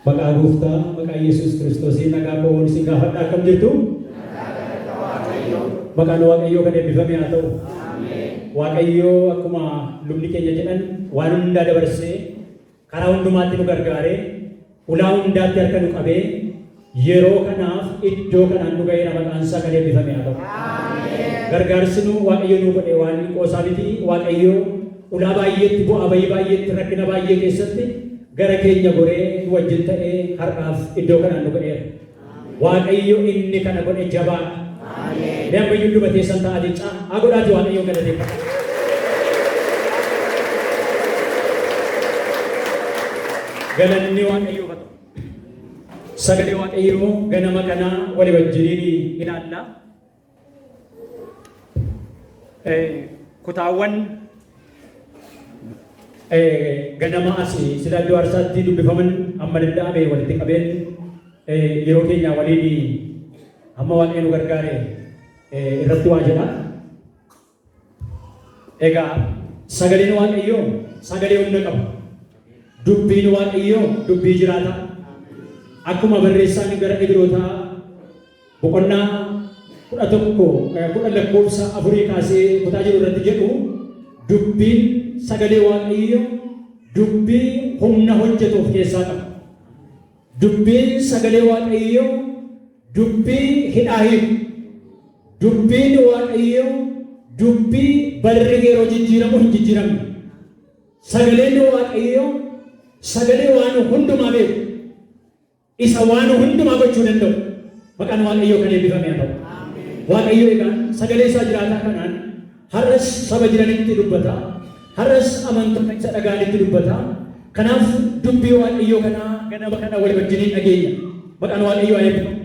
Maqaa gooftaa maqaa Yesuus Kiristoosiin nagaa koo isin gaafadha. Akkam jirtu? Maqaan Waaqayyoo kan eebbifame haa ta'u. Waaqayyoo akkuma lubni keenya jedhan waan hundaa dabarsee karaa hundumaatti nu gargaaree ulaa hundaatti harka nu qabee yeroo kanaaf iddoo kanaan nu ga'eera. Maqaan isaa kan eebbifame haa ta'u. Gargaarsi nu Waaqayyo nu godhe waan qoosaa miti. Waaqayyo ulaa baay'eetti, bu'aa bayii baay'eetti, rakkina baay'ee keessatti gara keenya goree nu wajjin ta'ee har'aaf iddoo kanaan nu ga'eera. Waaqayyo inni kana godhe jabaadha. Mee ammayyuu hunduma teessan ta'aatii caa godhaatii Waaqayyoon galateeffadha. Galanni Waaqayyoof haa ta'u. Sagalee Waaqayyoo ganama kanaa walii wajjiniin ilaalla. Kutaawwan ganama asii sila iddoo aarsaatti dubbifaman amma danda'ame walitti qabeen yeroo keenya waliin amma Waaqayyo nu gargaare irratti waa jedha. Egaa sagaleen Waaqayyoo sagalee humna qabu. Dubbiin Waaqayyoo dubbii jiraataa. Akkuma barreessaan gara Ibrootaa boqonnaa 11 10 lakkoofsa 4 kaasee kutaa jiru irratti jedhu, dubbiin sagalee Waaqayyoo dubbii humna hojjetu of keessaa qaba. Dubbiin sagalee Waaqayyoo dubbii hidhaa hiiku. Dubbiin Waaqayyoo dubbii barri yeroo jijjiiramu hin jijjiiramne. Sagaleen Waaqayyoo sagalee waan hundumaa beeku. Isa waan hundumaa gochuu danda'u. Maqaan Waaqayyoo kan eebbifame haa ta'u. Waaqayyo egaan sagalee isaa jiraataa kanaan har'as saba jiranitti dubbata. Har'as amantoota isa dhaga'anitti dubbata. Kanaaf dubbii Waaqayyoo kanaa ganama kana walii wajjiniin dhageenya. Maqaan Waaqayyoo haa eebbifamu.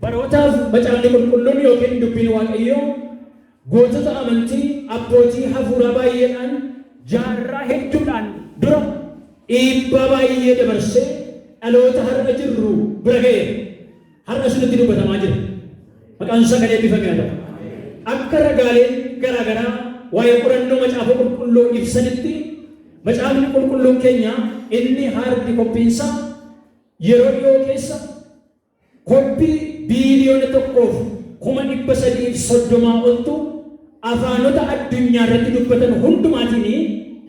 Barootaaf Macaafni Qulqulluun yookiin dubbiin Waaqayyoo gootota amantii abbootii hafuuraa baay'eedhaan jaarraa hedduudhaan dura dhiibbaa baay'ee dabarsee dhaloota har'a jirru bira ga'eera. Har'as nutti dubbatamaa jira. Maqaan isaa kan eebbifame haa ta'u. Akka ragaaleen garaa garaa waa'ee qorannoo Macaafa Qulqulluu ibsanitti, Macaafni Qulqulluun keenya inni haardi koppiinsaa yeroo dhiyoo keessa koppii 1,330,000 oltu afaanota addunyaa irratti dubbatan hundumaatiin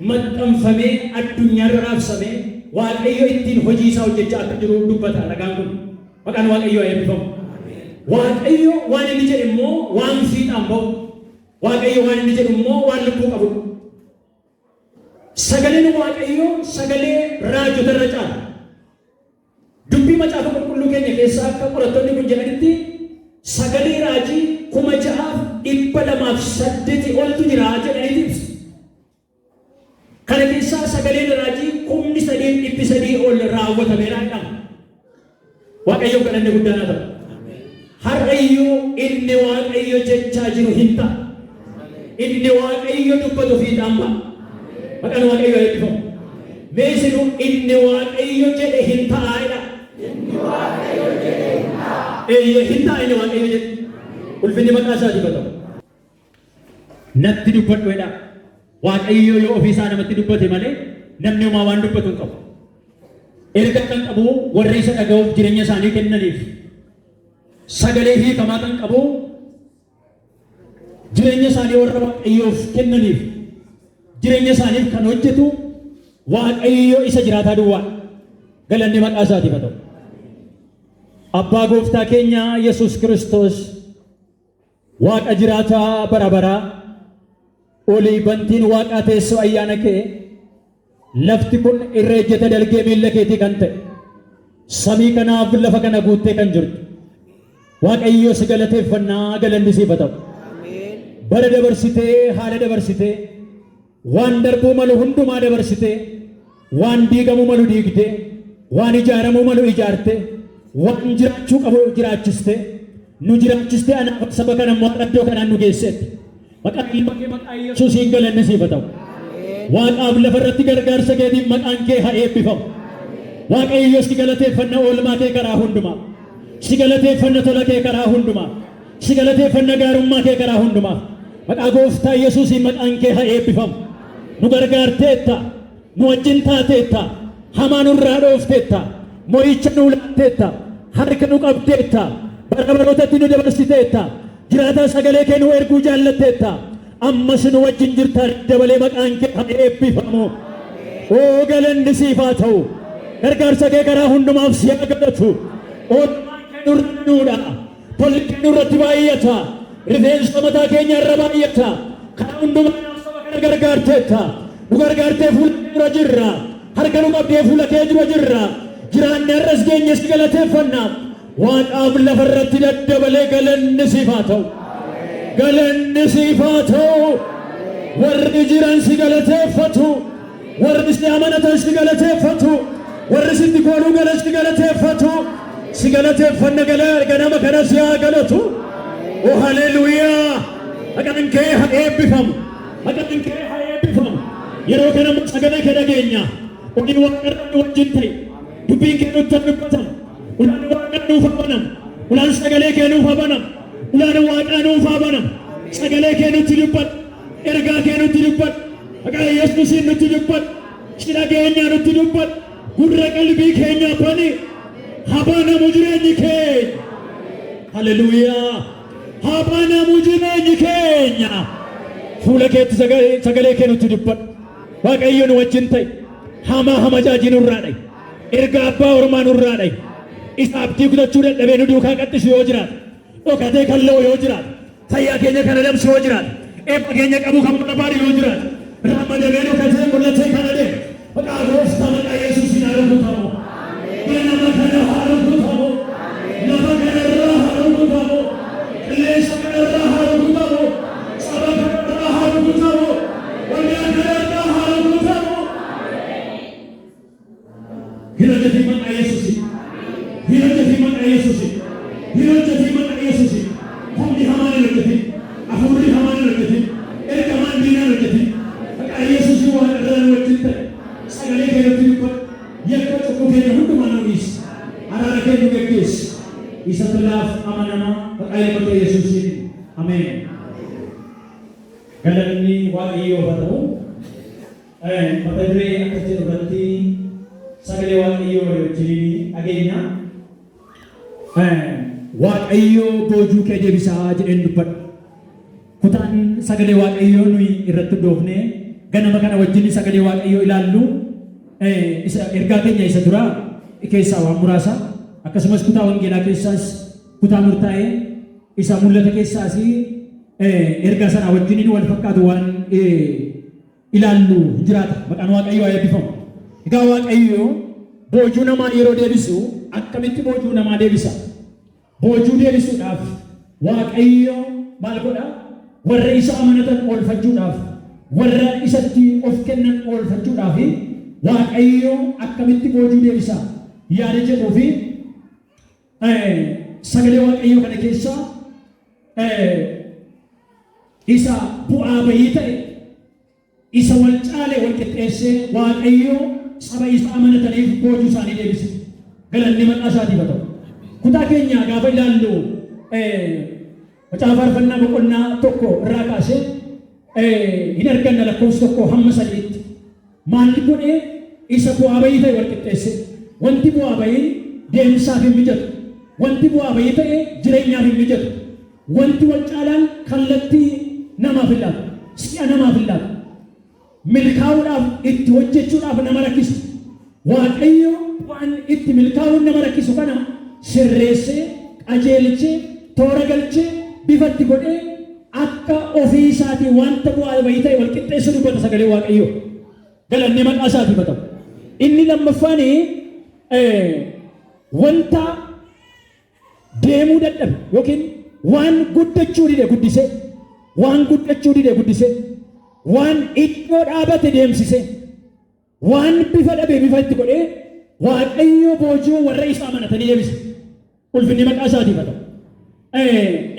maxxanfamee addunyaarra raabsamee Waaqayyo ittiin hojii isaa hojjechaa akka jiru dubbata ragaan kun. Maqaan Waaqayyoo haa eebbifamu. Waaqayyo waan inni jedhe immoo waan fiixaan ba'u. Waaqayyo waan inni jedhu immoo waan lubbuu qabudha. Sagaleen Waaqayyoo sagalee raajota irra caala. Dubbii Macaafa Qulqulluu keenya keessaa akka qorattoonni kun jedhanitti sagalee raajii 6,208 oltu jira jedhaniiti ibsu. Kana keessaa sagaleen raajii 3,300 ol raawwatameera jedhama. Waaqayyoof galanni guddaan haa ta'u. Har'a iyyuu inni Waaqayyo jechaa jiru hin ta'a. Inni Waaqayyo dubbatu fiixaan ba'a. Maqaan Waaqayyo haa eebbifamu. Mee isinuu inni Waaqayyo jedhe hin ta'a jedha. Eeyyee, hin ta'a inni Waaqayyo jedhe. Ulfinni maqaa isaatiif haa ta'u. Natti dubbadhu jedhaa. Waaqayyo yoo ofii isaa namatti dubbate malee namni homaa waan dubbatu hin qabu. Erga kan qabu warra isa dhaga'uuf jireenya isaanii kennaniif, sagalee hiikamaa kan qabu jireenya isaanii warra Waaqayyoof kennaniif, jireenya isaaniif kan hojjetu Waaqayyo isa jiraataa duwwaa. Galanni maqaa isaatiif haa ta'u. Abbaa gooftaa keenya Yesuus Kiristoos, Waaqa jiraataa bara baraa, olii bantiin waaqaa teessoo ayyaana kee, lafti kun irra ejjeta dalgee miilla keetii kan ta'e, samii kanaaf lafa kana guuttee kan jirtu Waaqayyo, si galateeffannaa, galanni siif haa ta'u. Bara dabarsitee, haala dabarsitee, waan darbuu malu hundumaa dabarsitee, waan diigamuu malu diigdee, waan ijaaramuu malu ijaartee, waan jiraachuu qabu jiraachistee, nu jiraachistee, anaaf saba kana immoo har'a iddoo kanaan nu geesseetti. Maqaa ilma kee, maqaa Yesuusiin galanni siif haa ta'u. Waaqaaf lafa irratti gargaarsa keetiin maqaan kee haa eebbifamu. Waaqayyo, si galateeffanna oolmaa kee karaa hundumaa. Si galateeffanna tola kee karaa hundumaa. Si galateeffanna gaarummaa kee karaa hundumaa. Maqaa gooftaa Yesuusiin maqaan kee haa eebbifamu. Nu gargaarteetta. Nu wajjin taateetta. Hamaa nurraa dhoofteetta. Mo'icha nuu laatteetta. Harka nu qabdeetta. Bara barootatti nu dabarsiteetta. Jiraataa sagalee kee nu erguu jaallatteetta. Ammas nu wajjin jirta, dabalee maqaan kee haa eebbifamu. Oo, galanni siif haa ta'u. Gargaarsa kee karaa hundumaaf si haa galatu. Oolmaan kee nurra nuudha. Tolli kee nurratti baay'ata. Rifeensa mataa keenya irra baay'ata. Karaa hundumaa saba kana gargaarteetta. Nu gargaartee fuula kee dura jirra. Harka nu qabdee fuula kee dura jirra. Jiraanne har'as geenye, si galateeffanna. Waaqaaf lafa irratti daddabalee galanni siif haa ta'u. Galanni siif haa ta'u. Warri jiran si galateeffatu. Warri si amanatan si galateeffatu. Warri sitti kooluu galan si galateeffatu. Si galateeffanna, ganama kana si haa galatu. Oh, haleluuyaa! Maqaan kee haa eebbifamu. Maqaan kee haa eebbifamu. Yeroo kana immoo sagalee kee dhageenya. Odii Waaqarra nu wajjin ta'e. Dubbiin kee nutti haa dubbatamu. Ulaan Waaqaa nuuf haa banamu. Ulaan sagalee kee nuuf haa banamu. Ulaan Waaqaa nuuf haa banamu. Sagalee kee nutti dubbadhu. Ergaa kee nutti dubbadhu. Maqaa Yesuusiin nutti dubbadhu. Si dhageenya, nutti dubbadhu. Gurra qalbii keenyaa bani. Haa banamu jireenyi keenya. Haleluuyaa. Haa banamu jireenyi keenya. Fuula keetti sagalee kee nutti dubbadhu. Waaqayyo, nu wajjin ta'e. Hamaa hamajaajii nurraa dha'i. Erga abbaa ormaa nurraa dha'i. Isa abdii kutachuu dadhabee nu duukaa qaxxisu yoo jiraate, dhokatee kan lo'u yoo jiraate, fayyaa keenya kan adamsu yoo jiraate, eebba keenya qabuu kan barbaadu yoo jiraate, ramadamee dhokatee mul'atee kan adeemu, maqaa Gooftaa, maqaa Yesuusiin haa rukutamu. Ganama kana haa rukutamu. Lafa kanarraa haa rukutamu. Qilleensa kanarraa haa rukutamu. Saba kanarraa haa rukutamu. Waldaa kanarraa haa rukutamu. Hin hojjetin maqaa Yesuusiin. Hin hojjetin maqaa Yesuusiin. Hin hojjetin maqaa Yesuusiin. Humni hamaan hin hojjetin. Hafuurri hamaan hin hojjetin. Ergamaan diinaa hin hojjetin. Maqaa Yesuusiin waan irraa nu wajjin ta'e. Sagalee kee nutti dubbadhu. Yakka cubbuu keenya hundumaa nu dhiisi. Araara kee nu geggeessi. Isa tolaaf amanamaa, maqaa ilma kee Yesuusiin. Ameen. Galanni Waaqayyoof haa ta'u. Mata duree akkas jedhu irratti sagalee Waaqayyoo walii wajjiniin dhageenya. "Waaqayyoo boojuu kee deebisaa" jedheen dubbadha. Kutaan sagalee Waaqayyoo nuyi irratti hundoofnee ganama kana wajjin sagalee Waaqayyoo ilaallu isa ergaa keenya isa duraa keessaa waan muraasa, akkasumas kutaa wangeelaa keessaas kutaa murtaa'ee, isa mul'ata keessaas ergaa sanaa wajjiniin wal fakkaatu waan ilaallu hin jiraata. Maqaan Waaqayyoo haa eebbifamu. Egaa Waaqayyo boojuu namaa yeroo deebisu akkamitti boojuu namaa deebisa? Boojuu deebisuudhaaf Waaqayyo maal godha? Warra isa amanatan oolfachuudhaaf, warra isatti of kennan oolfachuudhaaf Waaqayyo akkamitti boojuu deebisa yaada jedhuu fi sagalee Waaqayyoo kana keessaa isa bu'aa bayii ta'e, isa wal caale wal qixxeessee Waaqayyo saba isa amanataniif boojuu isaanii deebise. Galanni maqaa isaatiif haa ta'u. Kutaa keenya gaafa ilaallu, Macaafa Faarfannaa boqonnaa 1 irraa kaasee hin arganna, lakkoofsa 1 hamma 3tti. Maal godhee? Isa bu'aa bayii ta'e wal qixxeesse. Wanti bu'aa bayii deemsaaf hin mijatu. Wanti bu'aa bayii ta'e jireenyaaf hin mijatu. Wanti wal caalaan kallattii namaaf hin laatu. Si'a namaaf hin laatu. Milkaa'uudhaaf itti hojjechuudhaaf nama rakkisa. Waaqayyo waan itti milkaa'uun nama rakkisu kana sirreessee, qajeelchee, toora galchee, bifatti godhee akka ofii isaatii wanta bu'aa bayii ta'e wal qixxeessu dubbata sagalee Waaqayyoo. Galanni maqaa isaatiif haa ta'u. Inni lammaffaan wanta deemuu dadhabe yookiin waan guddachuu dide guddisee, waan guddachuu dide guddisee, waan iddoo dhaabate deemsisee, waan bifa dhabe bifa itti godhee Waaqayyo boojuu warra isa amanatanii deebisa. Ulfinni maqaa isaatiif haa ta'u.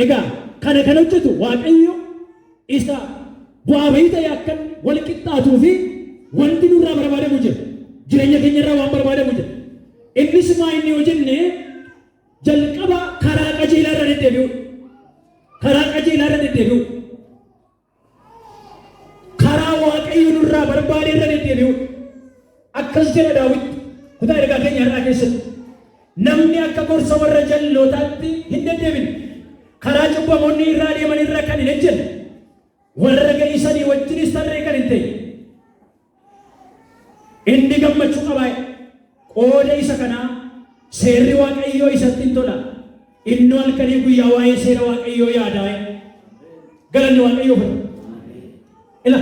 Egaa kana kan hojjetu Waaqayyo isa bu'aa bayii ta'e akka wal qixxaatuu fi wanti nurraa barbaadamu jira. Jireenya keenya irraa waan barbaadamu jira. Innis maa inni yoo jenne, jalqaba karaa qajeelaa irra deddeebi'u. Karaa qajeelaa irra deddeebi'u. Karaa Waaqayyo nurraa barbaade irra deddeebi'u. Akkas jedha Daawit kutaa ergaa keenya har'aa keessatti. Namni akka gorsa warra jallootaatti hin deddeebine, karaa cubbamoonni irra adeeman irra kan hin ejjenne, warra ga'isanii wajjinis tarree kan hin teenye. Inni gammachuu qabaa. Qooda isa kanaa seerri Waaqayyoo isatti hin tola. Inni halkanii guyyaa waa'ee seera Waaqayyoo yaadaa. Galanni Waaqayyoof haa ta'u. Ila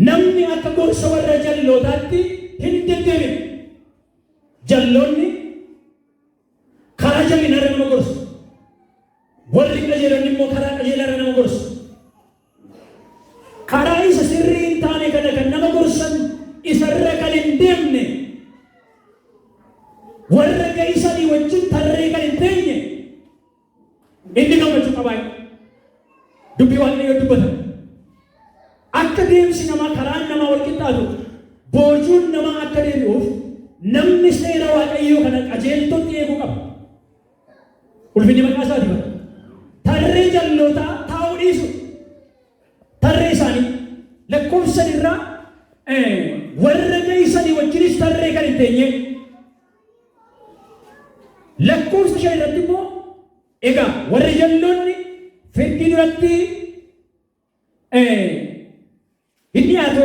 namni akka gorsa warra jallootaatti hin deddeebine. Jalloonni karaa jallinarra nama gorsu. Warri qajeelonni immoo karaa qajeelarra nama gorsu. Karaa isa sirrii hin taane kana kan nama gorsan isarra kan hin deemne, warra ga'isanii wajjin tarree kan hin teenye, inni gammachuu qabaa. Dubbii Waaqayyoo dubbata. Akka deemsi namaa, karaan namaa wal qixxaatu, boojuun namaa akka deebi'uuf, namni seera Waaqayyoo kana qajeeltootti eeguu qaba. Ulfinni maqaa isaatiif haa ta'u. Tarree jallootaa taa'uu dhiisu. Tarree isaanii lakkoofsan irraa warra ga'isanii wajjinis tarree kan hin teenye. Lakkoofsa 5 irratti immoo, egaa warri jalloonni firdii duratti hin dhiyaatu,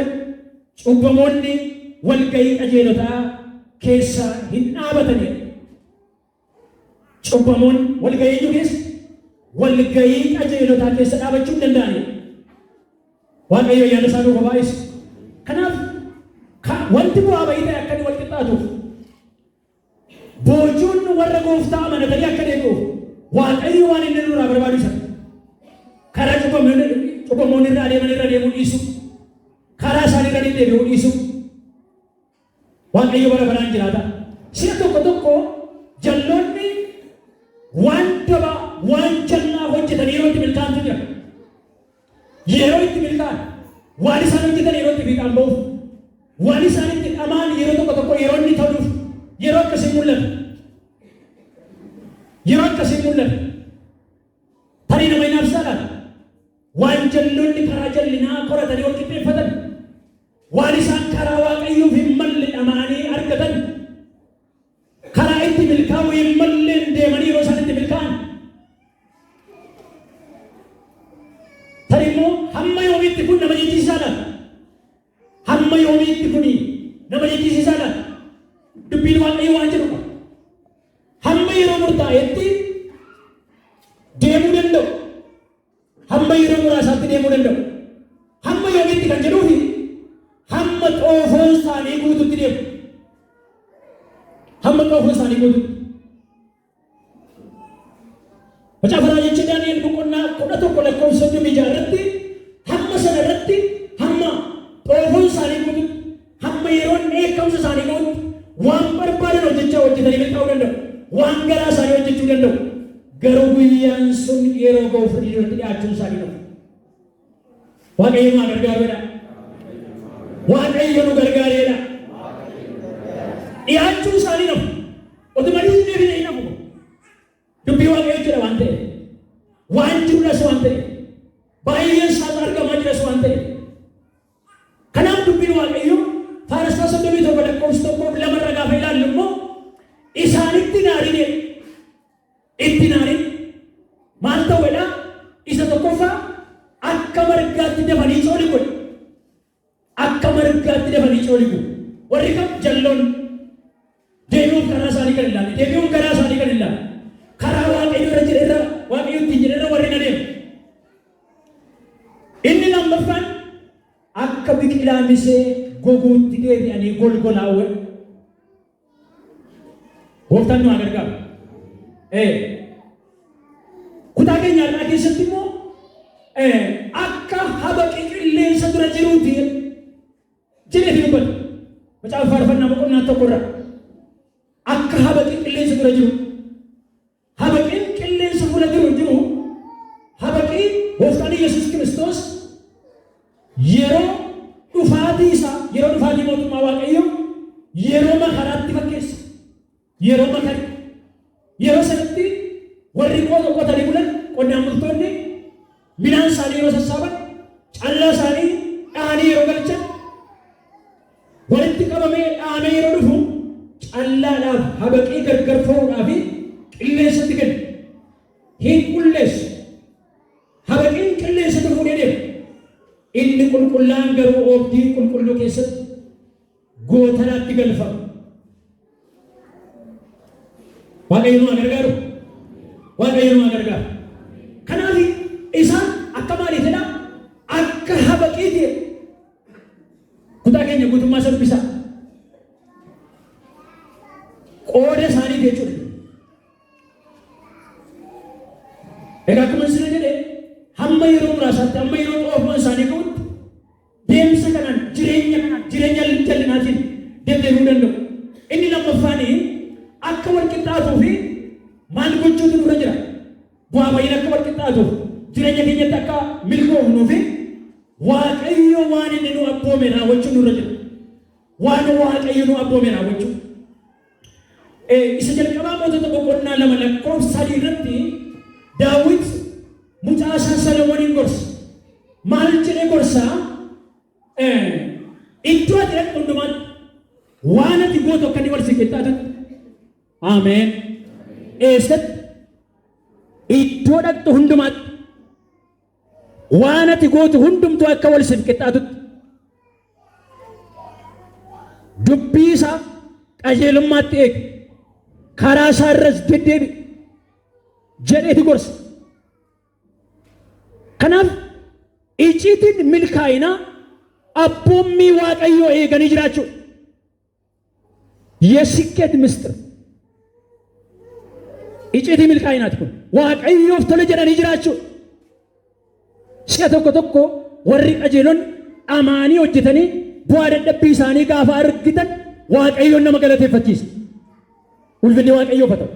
cubbamoonni walga'ii qajeelotaa keessa hin dhaabatanidha. Cubbamoonni walga'ii eenyu keessa? Walga'ii qajeelotaa keessa dhaabachuu hin danda'anidha. Waaqayyo ayyaana isaa nuuf haa baay'isu. Kanaaf wanti bu'aa bahii ta'e akka inni wal qixxaatuuf, boojuun warra gooftaa amanatanii akka deebi'uuf, Waaqayyo waan inni nurraa barbaadu isa. Karaa cubbamoonni irra adeeman irra deemuu dhiisu. Karaa isaanii irra deddeebi'uu dhiisu. Waaqayyo bara baraan jiraata. Si'a tokko tokko jalloonni waan dabaa, waan jallaa hojjetan yeroo itti milkaa'antu jira. Yeroo itti milkaa'an, waan isaan hojjetan yeroo itti fiixaan ba'uuf, waan isaan itti dhamaan yeroo tokko tokko yeroo inni toluuf, yeroo akkasii mul'ata. Yeroo akkasii mul'ata. Tarii nama hin laata? Waan jalloonni karaa jallinaa qoratanii wal qixxeeffatan, waan isaan karaa Waaqayyoof hin malle dhama'anii argatan, karaa itti milkaa'uu hin malleen deemanii yeroo isaan itti milkaa'an. Tarii immoo hamma yoomiitti kun nama jechisiisaa laata? Hamma yoomiitti kun nama jechisiisaa laata? Dubbiin Waaqayyoo waan jedhu qaba. Hamma yeroo murtaa'etti deemuu danda'u. Hamma yeroo muraasaatti deemuu danda'u. Hamma yoomiitti kan jedhuufi, hamma xoofoon isaanii guututti deemu. Hamma xoofoon isaanii guututti. Macaafa Raajicha Daani'el boqonnaa 11 lakkoofsa 36 irratti, hamma sana irratti, hamma xoofoon isaanii guututti, hamma yeroon dheekkamsa isaanii guututti, waan barbaadan hojjechaa hojjetanii milkaa'uu danda'u. Waan garaa isaanii hojjechuu danda'u. Garuu guyyaan sun yeroo ga'u firdii duratti dhiyaachuun isaanii dhufu. Waaqayyo nu haa gargaaruudha. Waaqayyo nu gargaareedha. Dhiyaachuun isaanii nafu. Otuma dhiisnee fi hin hafu. Dubbii Waaqayyo jedha waan ta'eef. Waan jirudhas waan ta'eef. Baay'een isaas argamaa jiras waan ta'eef. Kanaaf dubbiin Waaqayyo Faarsaa 37 lakkoofsa 1 fi 2 irra gaafa ilaallu immoo, isaanitti naarin jedha. Itti naarin. Maal ta'u jedha? Isa tokkoffaa, akka margaatti dafanii cooligu godhe. Akka margaatti dafanii cooligu. Warri kam? Jalloon. Deebi'uuf karaa isaanii kan hin laalle. Deebi'uun garaa isaanii kan hin laalle. Karaa Waaqayyo irra jedhe irra, Waaqayyo ittiin jedhe irra warri hin adeemne. Inni lammaffaan, akka biqilaa misee goguutti deebi'anii golgolaa'u. Gooftaan nu haa gargaaru. Kutaa keenya har'aa keessatti immoo akka habaqii qilleensa dura jiruuti jedhee dubbata. Macaafa Faarfannaa boqonnaa 1 irra, akka habaqii qilleensa dura jiru. Habaqiin qilleensa fuula jiru jiru habaqii gooftaan Yesuus Kiristoos yeroo dhufaatii isaa, yeroo dhufaatii mootummaa Waaqayyoo, yeroo makaraatti fakkeessa. Yeroo makari. Yeroo sanatti warri qotanii bulan, qonnaan bultoonni, midhaan isaanii yeroo sassaaban, callaa isaanii dhahanii yeroo galchan, walitti qabamee dhahamee yeroo dhufu, Dhagaadhaaf habaqii gargar fo'uudhaaf qilleensatti kenna. Hin qulleessu. Habaqiin qilleensatu fuudhee deema. Inni qulqullaa'aan garuu oobdii qulqulluu keessatti gootaraatti galfama. Waaqayyo nu haa gargaaru. Waaqayyo nu haa gargaaru. Kanaaf isaan akka maaliitidha? Akka habaqiiti. Kutaa keenya guutummaa isa dubbisaa. Qooda isaaniiti jechuudha. Egaa akkuma sila jedhe hamma yeroo muraasaatti hamma yeroo xoofoon isaanii ga'utti deemsa kanaan jireenya kanaan jireenya jallinaatiin deddeebi'uu danda'u. Inni lammaffaan akka wal qixxaatuu fi maal gochuutu nurra jira? Bu'aa ba'iin akka wal qixxaatuuf jireenya keenyatti akka milkoofnuu fi Waaqayyo waan inni nu abboome raawwachuun nurra jira. Waan Waaqayyo nu abboome raawwachuu. Isa jalqabaa Mootota boqonnaa 2 lakkoofsa 3 irratti Daawit mucaa isaa Solomooniin gorsa. Maal jedhee gorsa? Iddoo ati dhaqxu hundumaatti waan ati gootu akka inni wal si qixxaatutti. Ameen. Eessatti? Iddoo dhaqxu hundumaatti waan ati gootu hundumtuu akka wal siif qixxaatutti. Dubbii isaa qajeelummaatti eegi, karaa isaa irras deddeebi'i jedheeti gorsa. Kanaaf icciitiin milkaa'inaa abboommii Waaqayyoo eeganii jiraachuu. የስኬት ምስጢር icciitii milkaa'inaati kun Waaqayyoof tole jedhanii jiraachuu. Si'a tokko tokko warri qajeelonni dhamaanii hojjetanii bu'aa dadhabbii isaanii gaafa argitan Waaqayyoon nama galateeffachiisa. Ulfinni Waaqayyoof haa ta'u.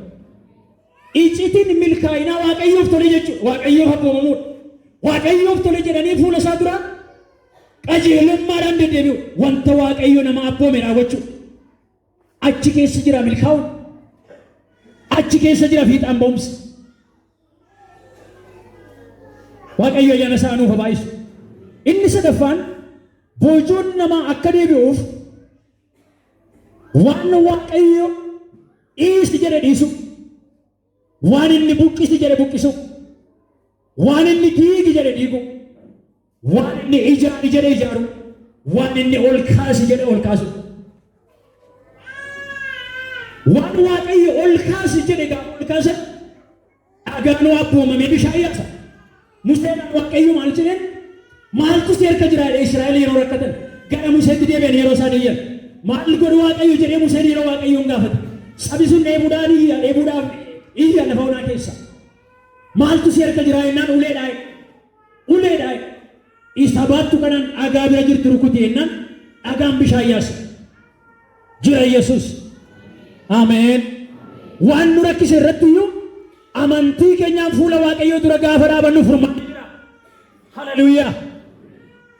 Icciitiin milkaa'inaa Waaqayyoof tole jechuudha. Waaqayyoof abboomamuudha. Waaqayyoof tole jedhanii fuula isaa dura qajeelummaadhaan deddeebi'u. Wanta Waaqayyo nama abboome raawwachuu. Achi keessa jira milkaa'uun. Achi keessa jira fiixaan ba'umsi. Waaqayyo ayyaana isaa nuuf haa baay'isu. Inni sadaffaan boojuun namaa akka deebi'uuf waan Waaqayyo dhiisi jedhe dhiisu, waan inni buqqisi jedhe buqqisu, waan inni diigi jedhe diigu, waan inni ijaari jedhe ijaaru, waan inni ol kaasi jedhe ol kaasu. Waan Waaqayyo ol kaasi jedhe gaafa ol kaasan Dhagaan abboomamee bishaan yaasa. Museedhaan Waaqayyo maal jedheen? Maaltu si harka jira jedhee Israa'el yeroo rakkatan gara Museetti deebi'an yeroo isaan iyyan. Maal godhu Waaqayyo jedhee Museen yeroo Waaqayyoon gaafate. Sabi sun dheebuudhaan iyya, dheebuudhaaf iyya lafa onaa keessa. Maaltu si harka jira jennaan uleedhaa jedhe. Uleedhaa jedhe. Isa baattu kanaan dhagaa bira jirtu rukuti jennaan dhagaan bishaan yaasa. Jira Yesuus. Ameen. Waan nu rakkise irratti iyyuu amantii keenyaan fuula Waaqayyoo dura gaafa dhaabannu furmaanni jira. Haleluuyaa.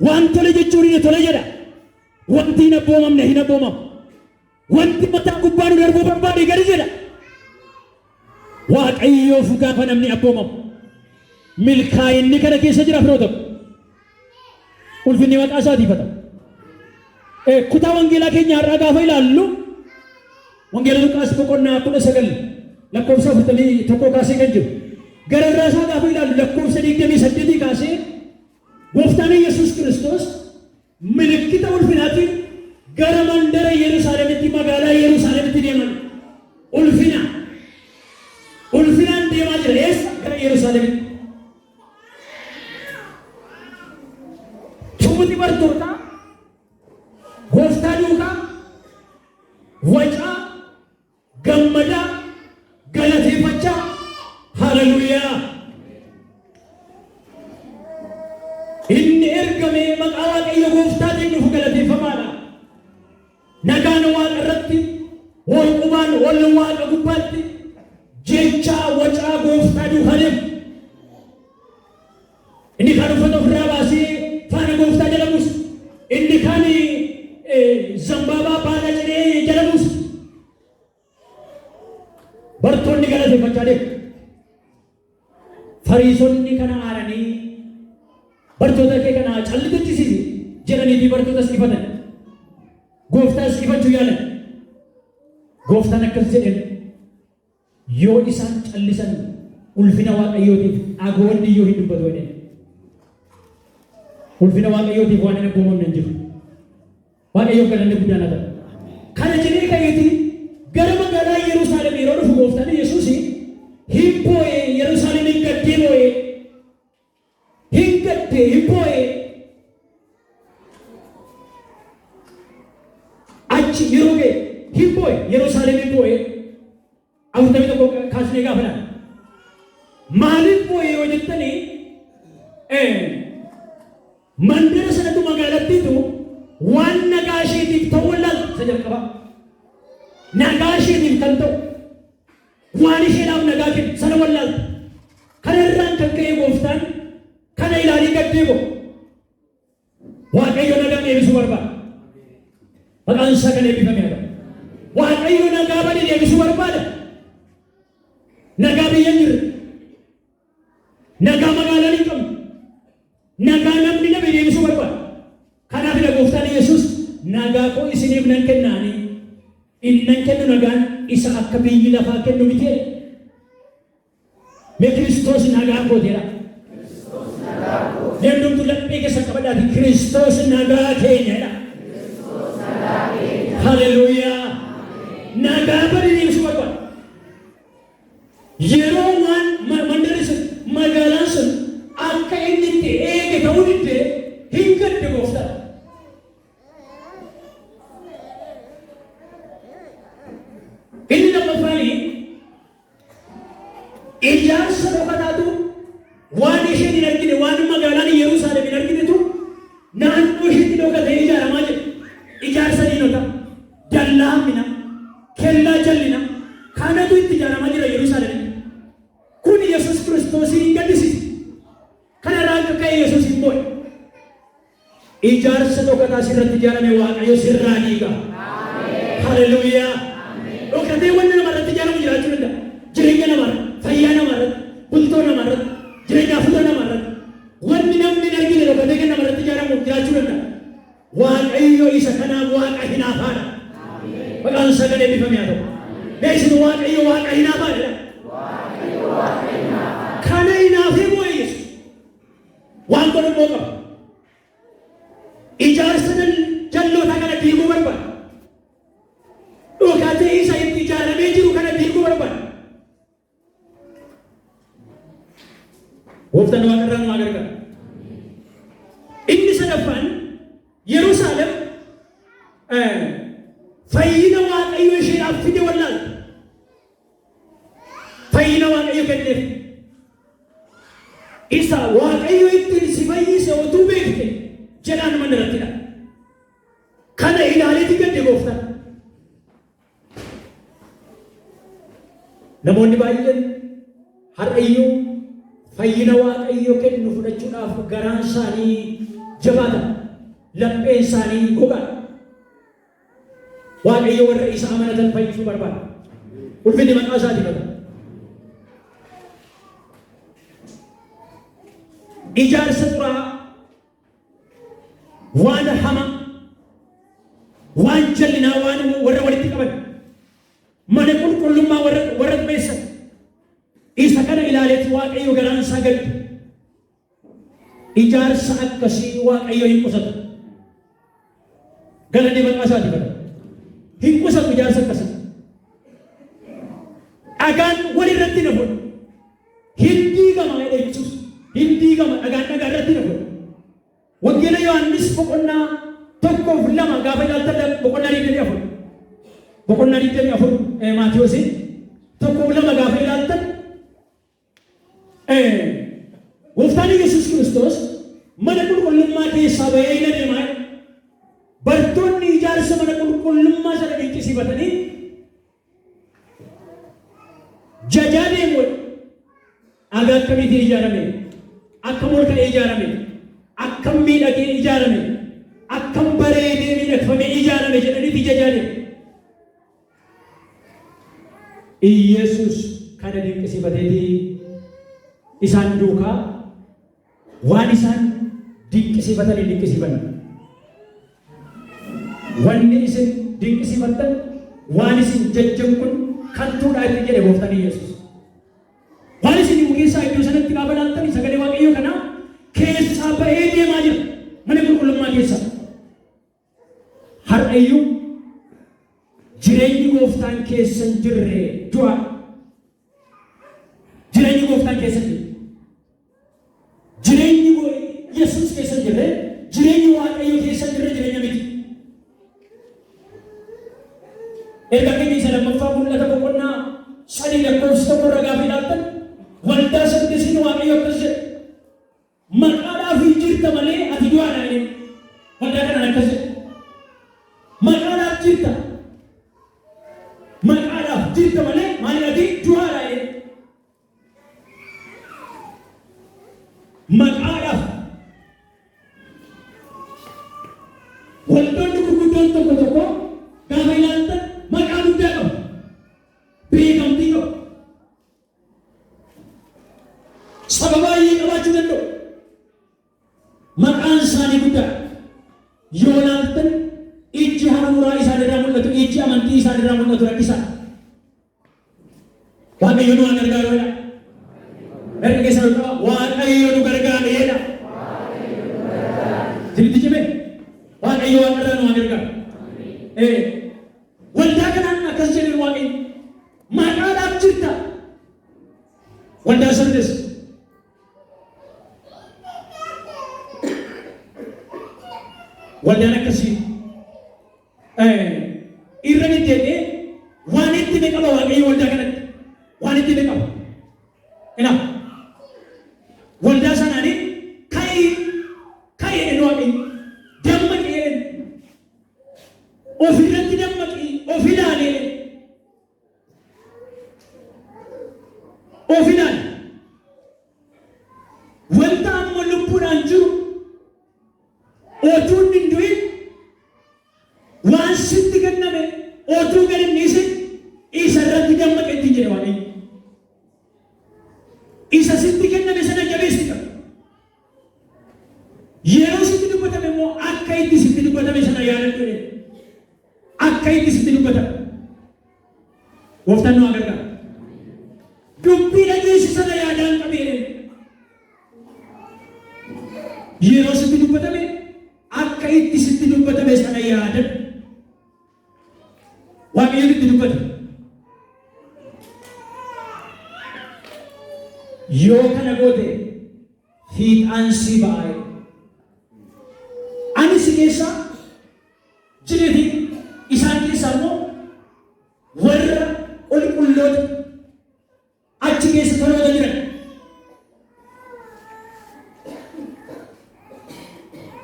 Waan tole jechuun inni tole jedha. Wanti hin abboomamne hin abboomamu. Wanti mataa gubbaa nu darbuu barbaade gadi jedha. Waaqayyoof gaafa namni abboomamu milkaa'inni kana keessa jira firoota ko. Ulfinni maqaa isaatiif haa ta'u. Kutaa wangeelaa keenya har'aa gaafa ilaallu wangeela Luqaas boqonnaa 19 lakkoofsa 41 kaasee kan jiru. Gararraa isaa gaafa ilaallu lakkoofsa 28 kaasee gooftaan Yesuus Kiristoos milikkita ulfinaatiin gara mandara Yerusaalemitti magaalaa Yerusaalemitti deeman. Ulfina. Ulfinaan deemaa jira. Eessa? Gara Yerusaalemitti. Tuuti bartootaa gooftaa duukaa wacaa gammadaa galateeffachaa haleluuyaa. Inni ergamee maqaa Waaqayyo gooftaatiin dhufu galateeffamaadha. Nagaan waaqa irratti walqumaan ol waaqa gubbaatti jechaa wacaa gooftaa duukaa deemu. Inni kaan uffata ofirraa baasee faana gooftaa jala buusa. Inni kaan zambaabaa baala ciree jala buusa. Bartoonni galateeffachaa deemu. Fariisonni kana aaranii bartoota kee kana calli jechisiisi jedhaniitii bartootas ifatan. Gooftaas ifachuu yaalan. Gooftaan akkas jedheen, yoo isaan callisan ulfina Waaqayyootiif dhagoonni iyyuu hin dubbatu jedheen. Ulfina Waaqayyootiif waan hin abboomamne hin jiru. Waaqayyoof galanni guddaan haa ta'u. Kana jedhee ka'eeti gara magaalaa Yerusaalem yeroo dhufu gooftaan Yesuus hin boo'e, Yerusaalemiin gaddee boo'e. Hin gaddee, hin boo'e. Achi yeroo ga'e hin boo'e, Yerusaalemiin boo'e. 41 kaasnee gaafa ilaalle. Maaliif boo'e yoo jettanii, mandara sanatu, magaalattiitu waan nagaa isheetiif ta'u wallaalte isa jalqabaa. Nagaa isheetiif kan ta'u, waan isheedhaaf nagaa kennu sana wallaalte. Kana irraan kan ka'e gooftaan kana ilaalii gaddee bo'e. Waaqayyo nagaa deebisuu barbaada. Maqaan isaa kan eebbifame haa ta'u. Waaqayyo nagaa bade deebisuu barbaada. Nagaa biyya hin jirre. Nagaa magaalaan hin qabne. Nagaa namni dhabe deebisuu barbaada. Kanaafidha gooftaan Yesuus, nagaa koo isiniif nan kennaanii. Innan kennu nagaan isa akka biyyi lafaa kennu miti jedhe. Mee Kiristoos nagaa kooti jedha. Mee hundumtuu laphee keessa qabadhaati, Kiristoos nagaa keenya jedha. Haleluuyaa. Nagaa bade deebisuu barbaada. Yeroo waan mandarri sun, magaalaan sun akka inni itti eege ta'uu diddee hin gadde gooftaan. Inni lammaffaan ijaarsa dhokataatu, waan isheen hin argine, waan magaalaan Yerusaalem hin arginetu naannoo isheetti dhokatee ijaaramaa jira. Ijaarsa diinota, dallaa hammina, kellaa jallina, kanatu itti ijaaramaa jira Yerusaalemitti. Kun Yesuus Kiristoosiin hin gaddisiise. Kanarraa akka ka'e Yesuus hin boo'e. Ijaarsa dhokataa sirratti ijaarame Waaqayyo sirraa diiga. Haleluuyaa. Dhokatee wanni namarratti ijaaramu jiraachuu danda'a. Jireenya namarratti, fayyaa namarratti, bultoo namarratti, jireenya hafuura namarratti. Wanni namni hin argine dhokatee kan namarratti ijaaramu jiraachuu danda'a. Waaqayyo isa kanaaf Waaqa hinaafaadha. Maqaan isaa kan eebbifame haa ta'u. Mee isin, Waaqayyo Waaqa hinaafaadha. Kana hinaafee moo'e Yesuus. Waan godhu immoo qaba. Ijaarsa jallootaa kana diiguu barbaada. Dhokatee isa itti ijaaramee jiru kana diiguu barbaada. Gooftaan waaqarraa nu haa gargaaru. Inni sadaffaan, Yerusaalem fayyina Waaqayyo isheedhaaf fide wallaalte. Fayyina Waaqayyo kenneef. Isa Waaqayyo ittiin si fayyise otuu beekte jedhaan mandarattidha. Kana ilaaleeti gadde gooftaan. Namoonni baay'een har'a iyyuu fayyina Waaqayyo kennu fudhachuudhaaf garaan isaanii jabaata. Lapheen isaanii gogaadha. Waaqayyo warra isa amanatan fayyisuu barbaada. Ulfinni maqaa isaatiif haa ta'u. Ijaarsa xuraa'aa, waan hamaa, waan jallinaa, waan warra walitti qaban, mana qulqullummaa warra xureessan, isa kana ilaaleeti Waaqayyo garaan isaa gadde. Ijaarsa akkasii Waaqayyo hin qusatu. Galanni maqaa isaatiif haa ta'u. Hin qusatu ijaarsa akkasii. Dhagaan wal irratti nafu hin diigama jedhe jechuus, hin diigama, dhagaan dhagaa irratti nafu. Wangeela Yohaannis boqonnaa 1f 2 gaafa ilaaltan, boqonnaa 24, boqonnaa 24 Maatiyoosii 1f 2 gaafa ilaaltan, Gooftaan Yesuus Kiristoos mana qulqullummaa keessaa bahee hin adeemaa. Bartoonni ijaarsa mana qulqullummaa sana dinqisiifatanii jajaa deemu. Dhagaa akkamiitiin ijaarame? Akkam ol ka'ee ijaarame? Akkam miidhagee ijaarame? Akkam bareedee miidhagfamee ijaarame jedhaniiti jajaa deemu. Iyesuus kana dinqisiifateeti isaan duukaa waan isaan dinqisiifatan hin dinqisiifanne. Wanni isin dinqisiifattan Waan isin jajjan kun kantuudha itti jedhe gooftaan Yesuus. Waan isin himu keessaa iddoo sanatti gaafa ilaaltani sagalee Waaqayyoo kanaa keessaa ba'ee deemaa jira mana qulqullummaa keessaa. Har'a iyyuu jireenyi gooftaan keessa hin jirre du'a. Jireenyi gooftaan keessa hin jirre. Jireenyi Yesuus keessa hin jirre, jireenyi Waaqayyo keessa hin jirre jireenya miti. Ergaa keenya isa lammaffaa mul'ata boqonnaa 3 lakkoofsa 1 irra gaafa ilaaltan waldaa Sardisiin Waaqayyo akkas jedha. Maqaadhaaf hin jirta malee ati du'aadha jedheen. Waldaa kanaan akkas jedha. Maqaadhaaf jirta. Maqaadhaaf jirta malee maaliin ati du'aadha jedheen. Maqaadhaaf. Waldoonni gurguddoon tokko tokko gaafa ilaaltan maqaa guddaa qabu. Beekamtii qabu. Saba baay'ee qabaachuu danda'u. Maqaan isaanii guddaadha. Yoo ilaaltan ijji hafuuraa isaan irraa mul'atu, ijji amantii isaan irraa mul'atu rakkisaadha. Waaqayyo nu haa gargaaru jedha. Harka keessan ol qaba. Waaqayyo nu gargaara jedha. Isinitti cime? Waaqayyo waaqarraa nu haa gargaaru. Waldaa kanaan akkas jedheen Waaqayyo. Maqaadhaaf jirta. Waldaa Sardes. Waldaan akkasii irra deddeebi'ee waan itti hime qaba Waaqayyo waldaa kanatti. Waan itti hime qaba. Ina waldaa sanaanii ka'ii ka'ii jedheen Waaqayyo. Dammaqii jedheen. Ofirratti dammaqii of ilaali jedheen. Of ilaali. Wanta amma lubbuudhaan jiru otuu inni hin du'in waan sitti kenname otuu gad hin dhiisin isa irratti dammaqe ittiin jedhe Waaqayyo. Isa sitti kenname sana jabeessi qabi. Yeroo sitti dubbatame immoo akka itti sitti dubbatame sana yaadadhu jedhe. Akka itti sitti dubbatame. Gooftaan nu haa gargaaru. Dubbii dhageessi sana yaadaan qabi jedhe. Yeroo sitti dubbatame akka itti sitti dubbatame sana yaadadhu. Waaqayyo itti dubbate. Yoo kana goote fiixaan sii ba'aa jedhe. Ani si keessaa jireefi isaan keessaa immoo warra qulqulloota achi keessa toloota jiran.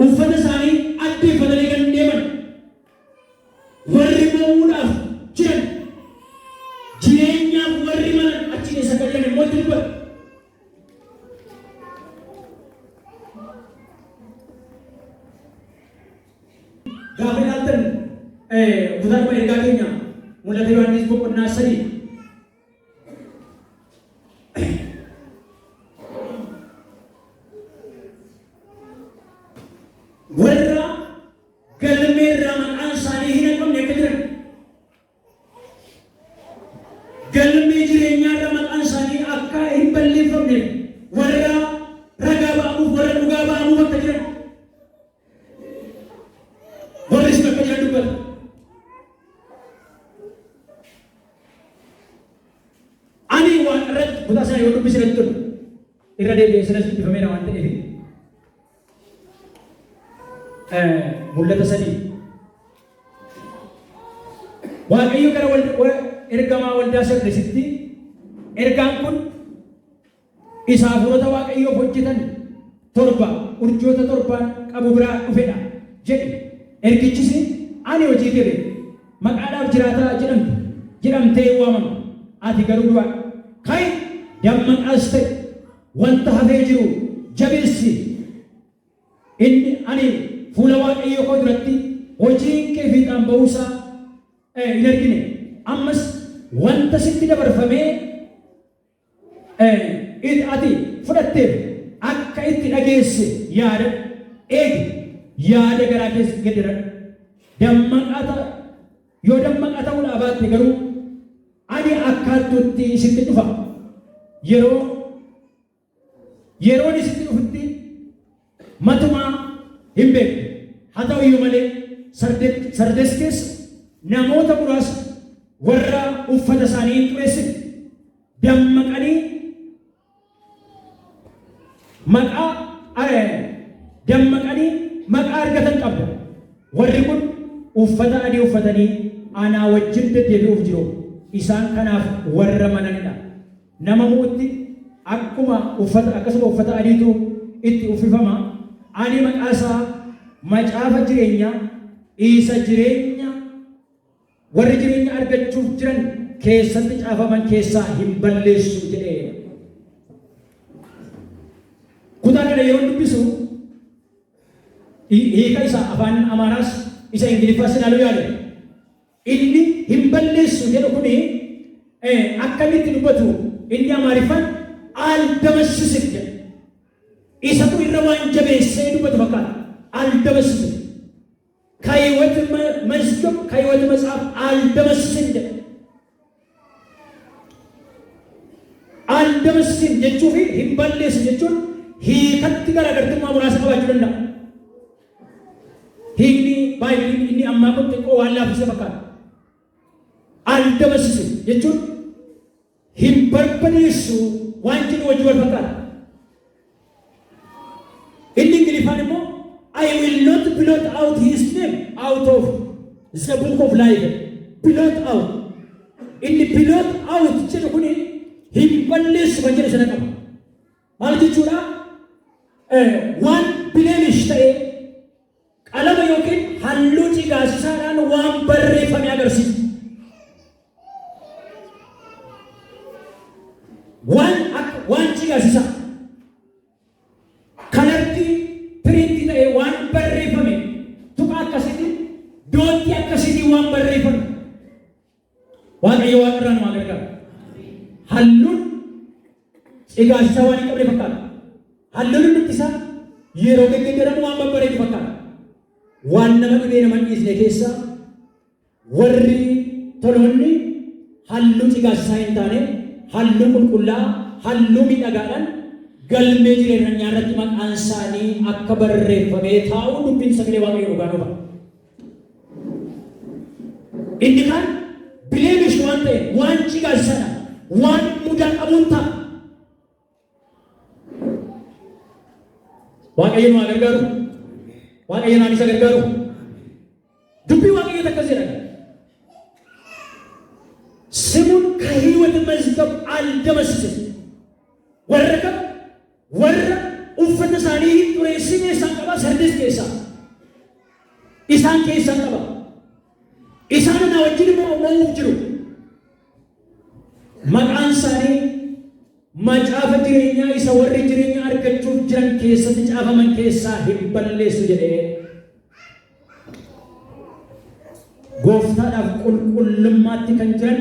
Uffata isaanii addeeffatanii kan deeman warri mo'uudhaaf jiran jireenyaaf warri malan achi keessa akka jiran immoo itti dubbata. Gaafa ilaaltan kutaadhuma ergaa keenya mul'ata Yohaannis boqonnaa 3 warra galmee irraa maqaan isaanii hin haqamne akka jiran galmee jireenyaa irra maqaan isaanii akka hin balleeffamneef warra ragaa ba'amuuf warra dhugaa ba'amuuf akka jiran warri sun akka jiran dubbata. Ani waan irratti kutaa sana yoo dubbise natti tolu irra deebi'ee sanas dubbifameera waan ta'eef mul'ata 3 Waaqayyo gara ergamaa waldaa Sardesitti ergaan kun isa hafuurota Waaqayyoof hojjetan torba urjoota torbaan qabu biraa dhufedha jedhe. Ergichis ani hojii kee beeka. Maqaadhaaf jiraataa jedhamte jedhamtee waamamta. Ati garuu du'aadha. Ka'i dammaqaas ta'i. Wanta hafee jiru jabeessi. Inni ani fuula Waaqayyoo koo duratti hojiin kee fiixaan ba'uu isaa hin argine. Ammas wanta sitti dabarfamee ati fudhatteef akka itti dhageesse yaadadhu, eegi, yaada garaa kees gedderadhu. Dammaqaa ta'a. Yoo dammaqaa ta'uudhaa baatte garuu ani akka hattuutti sitti dhufa. Yeroon isitti dhufutti matumaa hin beektu. Haa ta'u iyyuu malee Sardes keessa namoota muraasa warra uffata isaanii hin xureessine dammaqanii maqaa argatan qabda. Warri kun uffata adii uffatanii anaa wajjin deddeebi'uuf jiru. Isaan kanaaf warra malanidha. Nama mo'utti akkuma uffata akkasuma uffata adiitu itti uffifama. Ani maqaa isaa macaafa jireenyaa isa jireenya warri jireenya argachuuf jiran keessatti caafaman keessaa hin balleessu jedhee. Kutaa kana yeroo dubbisu hiika isa afaan Amaaraas isa Ingiliffaas ilaaluu yaale. Inni hin balleessu jedhu kuni akka inni itti dubbatu inni Amaariffaan አልደመስስም jedha. Isatu irra waan jabeessee dubbatu fakkaata. አልደመስስም ከሕይወት መዝገብ ከሕይወት መጽሐፍ አልደመስስም jedha. አልደመስስም jechuu fi hin balleessu jechuun hiikatti garaagartummaa muraasa qabaachuu danda'a. Hiikni baay'een inni ammaa kun xiqqoo waan laaffise fakkaata. አልደመስስም jechuun hin barbadeessu waan jedhu wajji wal fakkaata. Inni Ingiliffaan immoo "I will not blot out his name out of the book of life." Blot out. Inni blot out jedhu kuni hin balleessu kan jedhu sana qaba. Maal jechuudha? Waan blemish ta'e qalama yookiin halluu cigaasisaadhaan waan barreeffame agarsiisa. Waan akka waan cigaasisaa kanatti print ta'e waan barreeffame tuqa akkasitti dot akkasitti waan barreeffame. Waaqayyo waaqa irraa nu haa gargaaru. Halluun cigaasisaa waan hin qabne fakkaata. Halluun hundumti isaa yeroo geggeeddaramu waan babbareedu fakkaata. Waan nama dhibee nama hin dhiisne keessaa warri toloonni halluu cigaasisaa hin taane, halluu qulqullaa, halluu miidhagaadhaan galmee jireenyaa irratti maqaan isaanii akka barreeffamee taa'u dubbiin sagalee Waaqayyoo dhugaa nuuf. Inni kaan blemish waan ta'e, waan cigaasisaadha, waan mudaa qabuun ta'a. Waaqayyo nu haa gargaaru. Waaqayyo naan isa gargaaru. Dubbii Waaqayyo akkas jedhan. ስሙን ከሕይወት መዝገብ አልደመስስም። Warra kam? Warra uffata isaanii hin xureessine isaan qaba. Sardes keessaa. Isaan keessaan qaba. Isaan na wajjin immoo mo'uuf jiru. Maqaan isaanii macaafa jireenyaa isa warri jireenya argachuuf jiran keessatti caafaman keessaa hin balleessu jedhee. Gooftaadhaaf qulqullummaatti kan jiran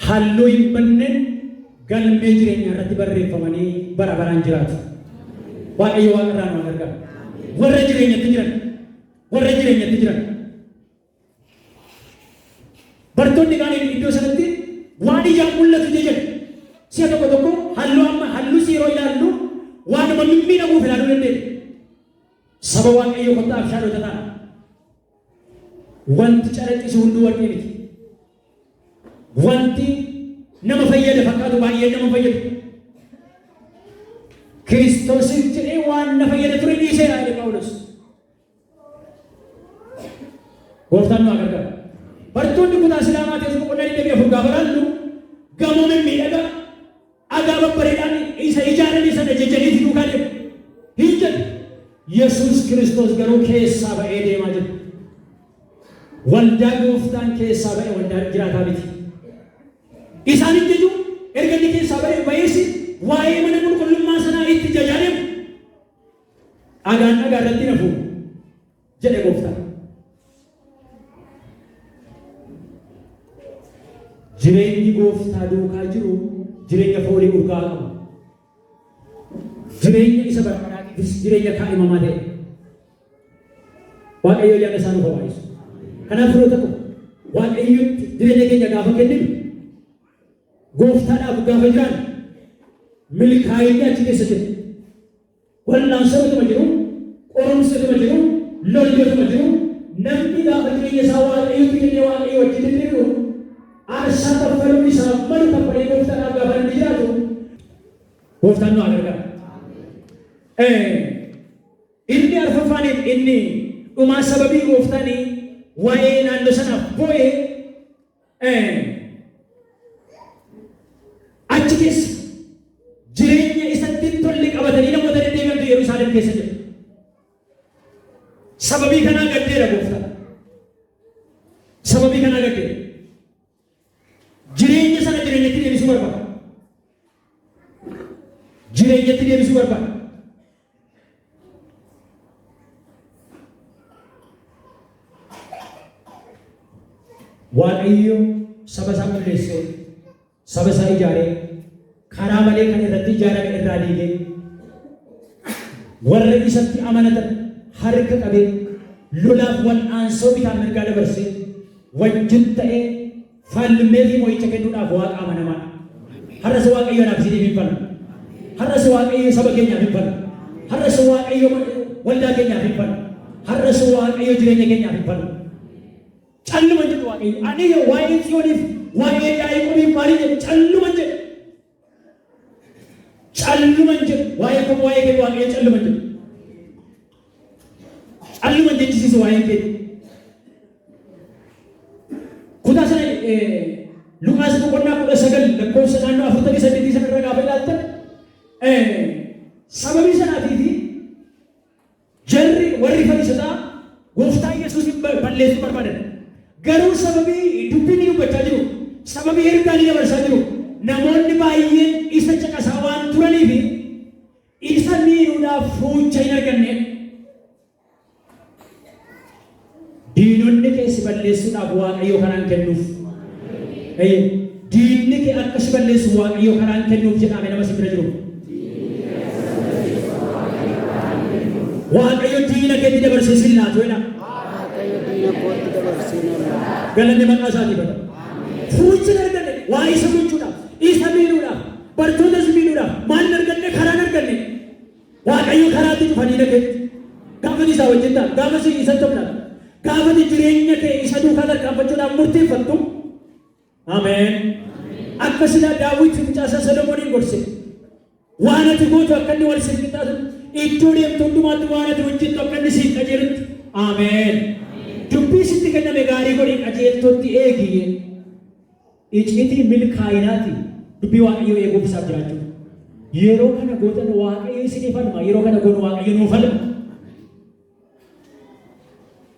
halluu hin banneen galmee jireenyaa irratti barreeffamanii bara baraan jiraatu. Waaqayyo waaqa irraa nu gargaara. Warra jireenyatti jiran, warra jireenyatti jiran. Bartoonni gaaniin iddoo sanatti waan ijaan mul'atu jedhan. Si'a tokko tokko halluu amma halluu yeroo ilaallu waanuma mimmiidhaguuf ilaaluu dandeenya. Saba Waaqayyoo, kottaa abshaalota ta'a. Wanti calaqqisu hunduu warqee miti. Wanti nama fayyada fakkaatu baay'een nama fayyadu. Kiristoosiif jedhee waan na fayyada ture dhiiseera jedhe Phaawulos. Gooftaan nu haa gargaaru. Bartoonni kutaa silaa Maatewos boqonnaa 24 gaafa laallu gamoo mimmiidhagaa dhagaa babbareedhaan isa ijaaranii sana jajanii duukaa deemu. Hin jedhu. Yesuus Kiristoos garuu keessaa ba'ee deemaa jira. Waldaa gooftaan keessaa ba'e waldaa jiraataa miti. Isaan hin jaju. Erga inni keessaa ba'e ba'ees waa'ee mana qulqullummaa sanaa itti jajaa deemu. Dhagaan dhagaa irratti nafu jedhe gooftaan. Jireenyi gooftaa duukaa jiru jireenya foolii urgaa'aa qabu. Jireenya isa barbaadaatiifis jireenya kaa'imamaa ta'e. Waaqayyo ayyaana isaa nuuf haa baay'isu. Kanaaf firoota koo Waaqayyotti jireenya keenya gaafa kenninu gooftaadhaaf gaafa jiraannu milkaa'inni achi keessa jira. Wal'aansoo utuma jiru, qorumsi utuma jiru, lolli utuma jiru, namni gaafa jireenya isaa Waaqayyotti kennee Waaqayyo wajjin diriiru aarsaa kaffaluun isaaf malu kaffalee gooftaadhaaf gaafa namni jiraatu gooftaan nu haa gargaaru. Inni arfaffaaniif inni dhumaa sababii gooftaan waa'ee naannoo sanaaf boo'ee achi keessa jireenya isatti hin tolle qabatanii namoota deddeebi'antu Yerusaalem keessa jira. Sababii kanaa gaddeera gooftaan. Sababii kanaa gaddeera. Jireenya sana jireenyatti deebisuu barbaada. Jireenyatti deebisuu barbaada. Waaqayyo saba isaa qulleessee, saba isaa ijaaree, karaa malee kan irratti ijaarame irraa diigee, warra isatti amanatan harka qabee, lolaaf wal'aansoo bitaan mirgaa dabarsee, wajjin ta'ee falmee fi mo'icha kennuudhaaf Waaqa amanamaadha. Har'as Waaqayyo anaaf isiniif hin falma. Har'as Waaqayyo saba keenyaaf hin falma. Har'as Waaqayyo waldaa keenyaaf hin falma. Har'as Waaqayyo jireenya keenyaaf hin falma. Calluma jedhu Waaqayyo. Ani waa'ee Tsiyooniif waa'ee Yaaqoobiif maalii jedhu calluma jedhu. Calluma jedhu waa'ee koo waa'ee kee Waaqayyo calluma jedhu. Calluma jechisiisu waa'een kee. Kutaa sana Luqaas boqonnaa 19 lakkoofsa naannoo 48 sana irra gaafa ilaaltan sababii sanaatii fi jarri warri Fariisotaa gooftaa Yesuusin balleessuu barbaadan. Garuu sababii dubbii inni dubbachaa jiru, sababii ergaa inni dabarsaa jiru, namoonni baay'een isa caqasaa waan turaniif isa miidhuudhaaf fuucha hin arganne. Diinonni kee si balleessuudhaaf Waaqayyo karaan kennuuf. Eeyyee. Diinni kee akka si balleessu Waaqayyo karaan kennuuf jedhaame nama si bira jiru. Waaqayyo diina keetti dabarsee sin laatu jedha. Waaqayyo diina kootti dabarsee na laata. Galanni maqaa isaatiif haa ta'u. Fuucha hin arganne waa isa gochuudhaaf, isa miidhuudhaaf, bartootas miidhuudhaaf maal hin arganne karaa hin arganne. Waaqayyo karaatti cufa diina keetti. Gaafa ati isaa wajjin taatu, gaafa si isatti of laattu, gaafa ati jireenya kee isa duukaa tarkaanfachuudhaaf murteeffattu, Ameen. Akka silaa Daawit mucaa isaa Solomooniin gorse. Waan ati gootu akka inni wal siif qixxaatutti, iddoo deemtu hundumaatti waan ati hojjettu akka inni siif qajeelutti. Ameen. Dubbii sitti kenname gaarii godhi qajeeltootti eegi. Icitii milkaa'inaati dubbii Waaqayyoo eeguuf isaaf jiraachuu. Yeroo kana gootan Waaqayyo isinii falma. Yeroo kana goonu Waaqayyo nuu falma.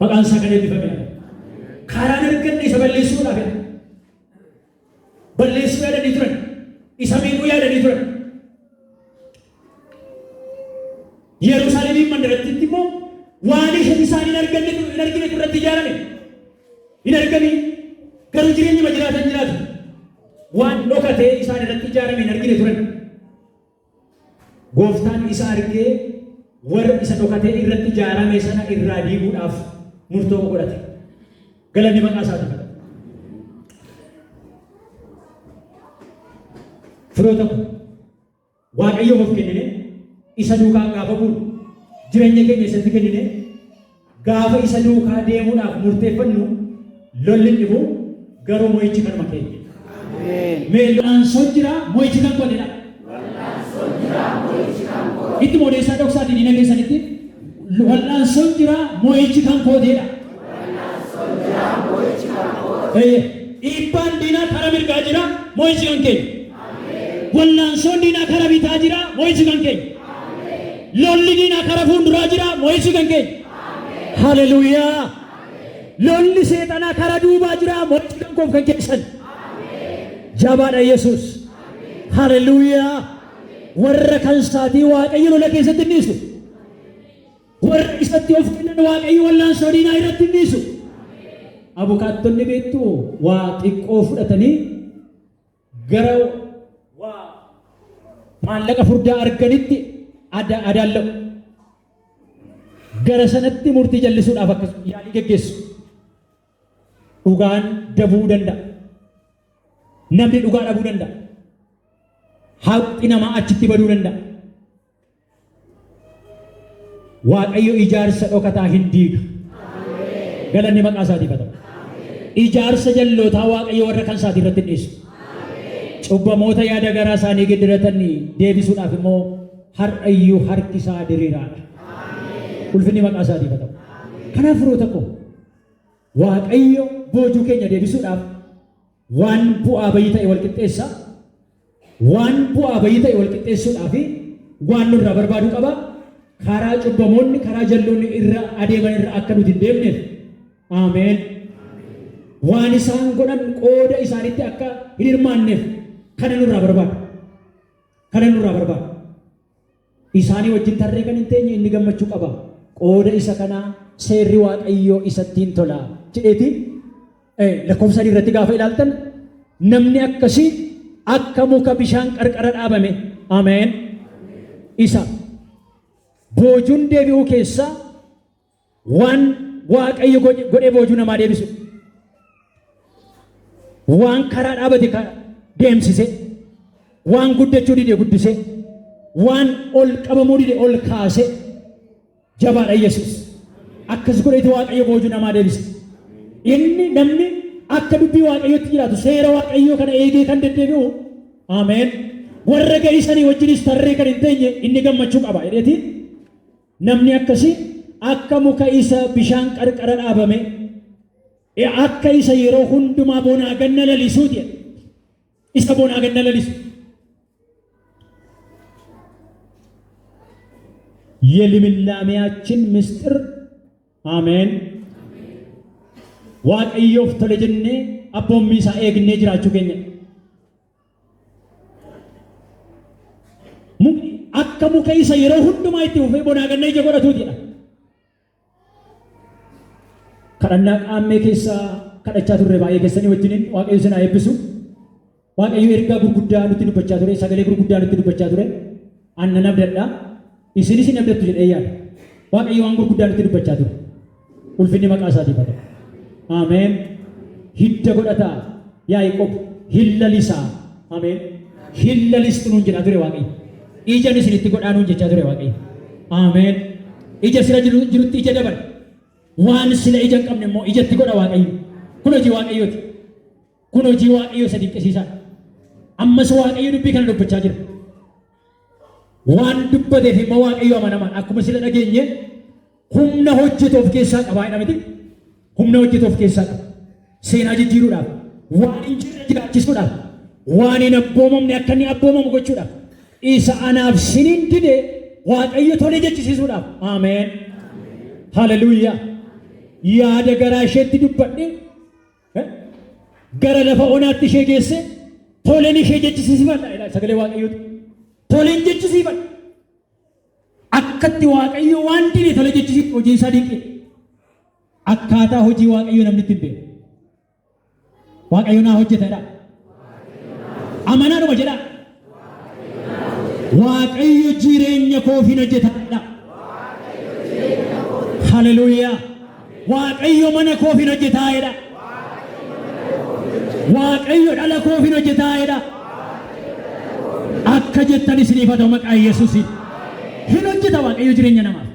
Maqaan isaa kan eebbifame haa ta'u. Karaan arganne isa balleessuudhaaf jedha. Balleessuu yaadanii turan. Isa miidhuu yaadanii turan. Yerusaalemiin mandarattiitti immoo waan isheen isaan hin arganne hin argine irratti ijaarame. Hin arganii garuu jireenyuma jiraatan jiraatu. Waan dhokatee isaan irratti ijaarame hin argine turan. Gooftaan isa argee warra isa dhokatee irratti ijaarame sana irraa diiguudhaaf murtoo godhate. Galanni maqaa isaatiif haa ta'u. Firoota koo Waaqayyoof of kennine isa duukaa gaafa buunu jireenya keenya isatti kennine gaafa isa duukaa deemuudhaaf murteeffannu lolli hin dhibu garuu mo'ichi kanuma keenya. Mee lol'aansoon jira mo'ichi kan kootidha. Itti moodeessaa dhoksaatiin diina keessanitti wal'aansoon jira mo'ichi kan kooteedha. Dhiibbaan diinaa karaa mirgaa jira mo'ichi kan keenya. Wal'aansoon diinaa karaa bitaa jira mo'ichi kan keenya. Lolli diinaa karaa fuulduraa jira mo'ichi kan keenya. Haleluuyaa. Lolli seexanaa karaa duubaa jira mo'ichi kan koof kan keessan. Jabaadha Yesuus. Haleluuyaa. Warra kan isaatii Waaqayyo lola keessatti hin dhiisu. Warra isatti of kennan Waaqayyo wallaansoo diinaa irratti hin dhiisu. Abukaattonni beektu waa xiqqoo fudhatanii gara waa maallaqa furdaa arganitti adaalla'u. Gara sanatti murtii jallisuudhaaf akkas yaalii geggeessu. Dhugaan dabuu danda'a. Namni dhugaa dhabuu danda'a. Haqi namaa achitti baduu danda'a. Waaqayyo ijaarsa dhokataa hin diiga. Galanni maqaa isaatiif haa ta'u. Ijaarsa jallootaa Waaqayyo warra kan isaatii irratti hin dhiisu. Cubbamoota yaada garaa isaanii geddaratan deebisuudhaaf immoo har'a iyyuu harki isaa diriiraadha. Ulfinni maqaa isaatiif haa ta'u. Kanaaf firoota koo Waaqayyo boojuu keenya deebisuudhaaf waan bu'aa bayii ta'e wal qixxeessa. Waan bu'aa bayii ta'e wal qixxeessuudhaaf waan nurraa barbaadu qaba. Karaa cubbamoonni, karaa jalloonni irra adeeman irra akka nuti hin deemneef. Ameen. Waan isaan godhan qooda isaanitti akka hin hirmaanneef kana nurraa barbaada. Kana nurraa barbaada. Isaanii wajjin tarree kan hin teenye inni gammachuu qaba. Qooda isa kanaa seerri Waaqayyoo isatti hin tola jedheeti lakkoofsa 3 irratti gaafa ilaaltan namni akkasii akka muka bishaan qarqara dhaabame. Ameen. Isa boojuun deebi'uu keessaa waan Waaqayyo godhee boojuu namaa deebisu. Waan karaa dhaabate deemsise, waan guddachuu dide guddise, waan ol qabamuu dide ol kaase jabaadha Yesuus. Akkas godheeti Waaqayyo boojuu namaa deebise. Inni namni akka dubbii Waaqayyootti jiraatu seera Waaqayyoo kana eegee kan deddeebi'u ameen. Warra ga'isanii wajjinis tarree kan hin teenye inni gammachuu qaba jedheeti. Namni akkasii akka muka isa bishaan qarqara dhaabame, akka isa yeroo hundumaa bonaa ganna lalisuuti jedha. Isa bonaa ganna lalisu. የልምላሜያችን ምስጢር አሜን Waaqayyoof tole jennee abboommii isaa eegnee jiraachuu keenya. Mukni akka muka isa yeroo hundumaa itti fufee bonaa ganna ija godhatuutidha. Kadhannaa qaammee keessa kadhachaa turre baay'ee keessanii wajjiniin Waaqayyo isin haa eebbisu. Waaqayyo ergaa gurguddaa nutti dubbachaa ture, sagalee gurguddaa nutti dubbachaa ture. Annan abdadha. Isinis hin abdattu jedhee yaada. Waaqayyo waan gurguddaa nutti dubbachaa ture. Ulfinni maqaa isaatiif haa ta'u. Ameen. Hidda godhataa Yaaqoob hin lalisaa. Ameen. Hin lalistu nuun jedhaa ture Waaqayyo. Ija isinitti godhaa nuun jechaa ture Waaqayyo. Ameen. Ija sira jirutti ija dabala. Waan sila ija hin qabne immoo ijatti godha Waaqayyo. Kun hojii Waaqayyooti. Kun hojii Waaqayyoo isa dinqisiisaadha. Ammas Waaqayyo dubbii kana dubbachaa jira. Waan dubbateef immoo Waaqayyo amanamaan akkuma sila dhageenye humna hojjetu of keessaa qaba jedha miti. Humna hojjetu of keessaa qaba. Seenaa jijjiiruudhaaf, waan hin jirre jiraachisuudhaaf, waan hin abboomamne akka inni abboomamu gochuudhaaf, isa anaaf siniin dide Waaqayyo tole jechisiisuudhaaf. Ameen. Haleluuyaa. Yaada garaa isheetti dubbadhe Gara lafa onaatti ishee geesse toleen ishee jechisiifadha jedha sagalee Waaqayyooti. Toleen jechisiifadha. Akkatti Waaqayyo waan dide tole jechisiisu hojii isaa dinqii. Akkaataa hojii Waaqayyo namni itti hin beeku. Waaqayyo naa hojjeta jedha. Amanaadhuma jedha. Waaqayyo jireenya koof hin hojjeta jedha. Haleluuyaa. Waaqayyo mana koof hin hojjetaa jedha. Waaqayyo dhala koof hin hojjetaa jedha. Akka jettan isiniif haa ta'u maqaa Yesuusiin. Hin hojjeta Waaqayyo jireenya namaaf.